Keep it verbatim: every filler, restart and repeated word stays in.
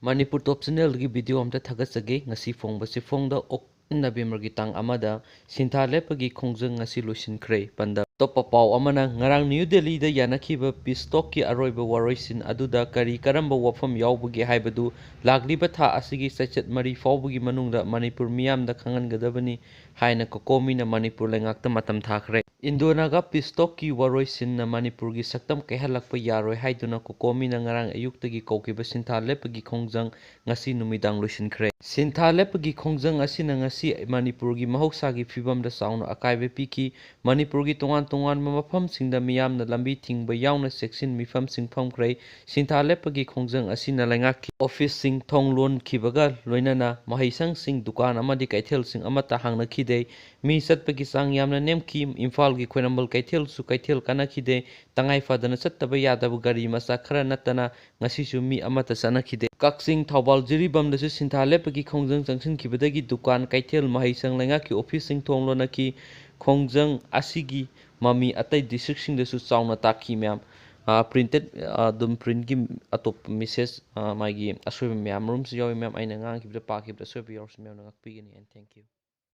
ꯃꯅꯤꯄꯨꯔ ꯇꯣꯞ ꯆꯦꯅꯦꯜꯒꯤ video ꯑꯝꯇ ꯊꯥꯒꯠꯆꯒꯦ꯫ ꯉꯁꯤ ꯐꯣꯡꯕꯁꯤ ꯐꯣꯡꯗ ꯑꯣꯛ ꯅꯕꯦꯝꯕꯔꯒꯤ ꯇꯥꯡ ꯑꯃꯗ ꯁꯤꯟꯊꯥ ꯂꯦꯞꯄꯒꯤ ꯈꯣꯡꯖꯪ ꯉꯁꯤ ꯂꯣꯏꯁꯤꯟꯈ꯭ꯔꯦ꯫ ꯄꯟꯗ ꯑꯇꯣꯞꯄ ꯄꯥꯎ ꯑꯃꯅ, ꯉꯔꯥꯡ ꯅ꯭ꯌꯨ ꯗꯦꯜꯂꯤꯗ ꯌꯥꯅꯈꯤꯕ ꯄꯤꯁ ꯇꯣꯛꯀꯤ ꯑꯔꯣꯏꯕ ꯋꯥꯔꯣꯏꯁꯤꯟ ꯑꯗꯨꯗ ꯀꯔꯤ ꯀꯔꯝꯕ ꯋꯥꯐꯝ ꯌꯥꯎꯕꯒꯦ ꯍꯥꯏꯕꯗꯨ ꯂꯥꯛꯂꯤꯕ ꯊꯥ ꯑꯁꯤꯒꯤ ꯆꯩꯆꯠ ꯃꯔꯤ ꯐꯥꯎꯕꯒꯤ ꯃꯅꯨꯡꯗ ꯃꯅꯤꯄꯨꯔ ꯃꯤꯌꯥꯝꯗ ꯈꯪꯍꯟꯒꯗꯕꯅꯤ ꯍꯥꯏꯅ ꯀꯣꯀꯣꯃꯤꯅ ꯃꯅꯤꯄꯨꯔ ꯂꯩꯉꯥꯛꯇ ꯃꯇꯝ ꯊꯥꯈ꯭ꯔꯦ꯫ ꯏꯟꯗꯣ ꯅꯥꯒꯥ ꯄꯤꯁ ꯇꯣꯛꯀꯤ ꯋꯥꯔꯣꯏꯁꯤꯟꯅ ꯃꯅꯤꯄꯨꯔꯒꯤ ꯁꯛꯇꯝ ꯀꯥꯏꯍꯜꯂꯛꯄ ꯌꯥꯔꯣꯏ ꯍꯥꯏꯗꯨꯅ ꯀꯣꯀꯣꯃꯤꯅ ꯉꯔꯥꯡ ꯑꯌꯨꯛꯇꯒꯤ ꯀꯧꯈꯤꯕ ꯁꯤꯟꯊꯥ ꯂꯦꯞꯄꯒꯤ ꯈꯣꯡꯖꯪ ꯉꯁꯤ ꯅꯨꯃꯤꯗꯥꯡ ꯂꯣꯏꯁꯤꯟꯈ꯭ꯔꯦ꯫ ꯁꯤꯟꯊꯥ ꯂꯦꯞꯄꯒꯤ ꯈꯣꯡꯖꯪ ꯑꯁꯤꯅ ꯉꯁꯤ ꯃꯅꯤꯄꯨꯔꯒꯤ ꯃꯍꯧꯁꯥꯒꯤ ꯐꯤꯕꯝꯗ ꯆꯥꯎꯅ ꯑꯀꯥꯏꯕ ꯄꯤꯈꯤ꯫ ꯃꯅꯤꯄꯨꯔꯒꯤ ꯇꯣꯉꯥꯟ ꯇꯣꯉꯥꯟꯕ ꯃꯐꯝꯁꯤꯡꯗ ꯃꯤꯌꯥꯝꯅ ꯂꯝꯕꯤ ꯊꯤꯡꯕ ꯌꯥꯎꯅ ꯆꯦꯛꯁꯤꯟ ꯃꯤꯐꯝꯁꯤꯡ ꯐꯝꯈ꯭ꯔꯦ꯫ ꯁꯤꯟꯊꯥ ꯂꯦꯞꯄꯒꯤ ꯈꯣꯡꯖꯪ ꯑꯁꯤꯅ ꯂꯩꯉꯥꯛꯀꯤ ꯑꯣꯐꯤꯁꯁꯤꯡ ꯊꯣꯡ ꯂꯣꯟꯈꯤꯕꯒ ꯂꯣꯏꯅꯅ ꯃꯍꯩꯁꯪꯁꯤꯡ, ꯗꯨꯀꯥꯟ ꯑꯃꯗꯤ ꯀꯩꯊꯦꯜꯁꯤꯡ ꯑꯃꯠꯇ ꯍꯥꯡꯅꯈꯤꯗꯦ꯫ ꯃꯤ ꯆꯠꯄꯒꯤ ꯆꯥꯡ ꯌꯥꯝꯅ ꯅꯦꯝꯈꯤ꯫ ꯏꯝꯐꯥꯜꯒꯤ ꯈ꯭ꯋꯥꯏꯔꯝꯕꯟ ꯀꯩꯊꯦꯜꯁꯨ ꯀꯩꯊꯦꯜ ꯀꯥꯅꯈꯤꯗꯦ꯫ ꯇꯉꯥꯏ ꯐꯗꯅ ꯆꯠꯇꯕ ꯌꯥꯗꯕ ꯒꯥꯔꯤ ꯃꯆꯥ ꯈꯔ ꯅꯠꯇꯅ ꯉꯁꯤꯁꯨ ꯃꯤ ꯑꯃꯠꯇ ꯆꯠꯅꯈꯤꯗꯦ꯫ ꯀꯛꯆꯤꯡ, ꯊꯧꯕꯥꯜ, ꯖꯤꯔꯤꯕꯥꯝꯗꯁꯨ ꯁꯤꯟꯊꯥ ꯂꯦꯞꯄꯒꯤ ꯈꯣꯡꯖꯪ ꯆꯪꯁꯤꯟꯈꯤꯕꯗꯒꯤ ꯗꯨꯀꯥꯟ, ꯀꯩꯊꯦꯜ, ꯃꯍꯩꯁꯪ, ꯂꯩꯉꯥꯛꯀꯤ ꯑꯣꯐꯤꯁꯁꯤꯡ ꯊꯣꯡ ꯂꯣꯟꯅꯈꯤ꯫ ꯈꯣꯡꯖꯪ ꯑꯁꯤꯒꯤ ꯃꯃꯤ ꯑꯇꯩ ꯗꯤꯁꯇ꯭ꯔꯤꯛꯁꯤꯡꯗꯁꯨ ꯆꯥꯎꯅ ꯇꯥꯛꯈꯤ ꯃꯌꯥꯝ꯫ ꯄ꯭ꯔꯤꯟꯇꯦꯠ ꯑꯗꯨꯝ ꯄ꯭ꯔꯤꯟꯒꯤ ꯑꯇꯣꯞꯄ ꯃꯦꯁꯦꯖ, ꯃꯥꯒꯤ ꯑꯁꯣꯏꯕ ꯃꯌꯥꯝ ꯑꯃꯁꯨ ꯌꯥꯎꯏ ꯃꯌꯥꯝ꯫ ꯑꯩꯅ ꯉꯥꯡꯈꯤꯕꯗ, ꯄꯥꯈꯤꯕꯗ ꯑꯁꯣꯏꯕ ꯌꯥꯎꯔꯁꯨ ꯃꯌꯥꯝꯅ ꯉꯥꯛꯄꯤꯒꯅꯤ꯫ And thank you꯫